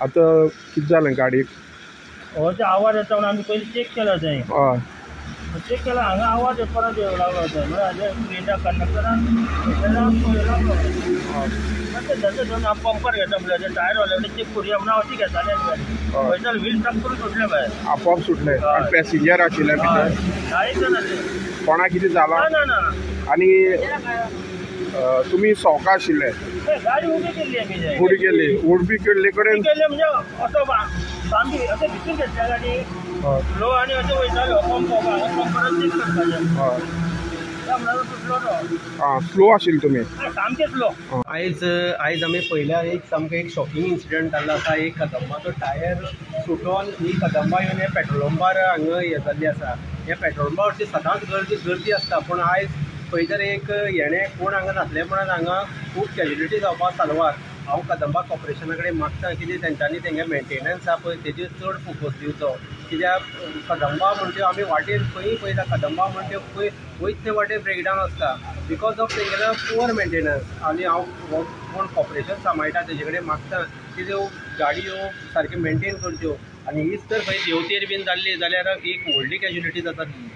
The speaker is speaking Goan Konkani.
आतां कितें जालें गाडयेक? हो ते आवाज येता म्हणून आमी पयलीं चॅक केला थंय. हय. चॅक केला, हांगा आवाज परत येवंक लागलो थंय. म्हणल्यार हाजे कंडक्टरान लागलो. धरता धरून हांव पंपार घेता म्हणल्यार टायर वाले चॅक करुया म्हणून हांव ती घेताले आनी गाडी थंयच्यान व्हील ट्रक करून सुटले भायर. आपोआप सुटले? आनी पॅसेंजर आशिल्ले भितर? कांयच नासलें. कोणाक कितें जालां? ना ना. आनी तुमी सवका आशिल्ले? गाडी उबी केल्ली आमी. उबी केल्ली? उबी केल्ले कडेन केल्ले म्हणजे असो सामकी अशें भितून घेतल्या गाडी लो आनी अशें वयतालो पंप पंपार चॅक करपाचें. आं, स्लो आशिल्ले तुमी? सामके स्लो. आयज आयज आमी पळयल्यार एक सामको एक शॉकिंग इन्सिडंट जाल्लो आसा. एक कदंबाचो टायर सुटोन ही कदंबा येवन हे पेट्रोल पंपार हांगा हें जाल्ली आसा. हे पेट्रोल पंपावरती सदांच गर्दी गर्दी आसता, पूण आयज खंय तर एक हेणें कोण हांगा नासले म्हणून हांगा खूब कॅज्युलिटी जावपाक सालवार. हांव कदंबा कॉर्पोरेशना कडेन मागता कितें तेंच्यांनी तेंगे मेंटेनन्स आसा पळय तेजेर चड फोकस दिवचो. कित्याक कदंबा म्हणजे आमी वाटेर खंयी पळयता कदंबा म्हणजे खंय वयत ते वाटेर ब्रेकडावन आसता because of तेंगेलो पुवर मेंटेनन्स. आनी हांव कोण कॉर्पोरेशन सांबाळटा तेजे कडेन मागता की त्यो गाडयो सारक्यो मेंटेन करच्यो. आनी हीच तर खंय देंवतेर बीन जाल्ली जाल्यार एक व्हडली कॅज्युलिटी जाता.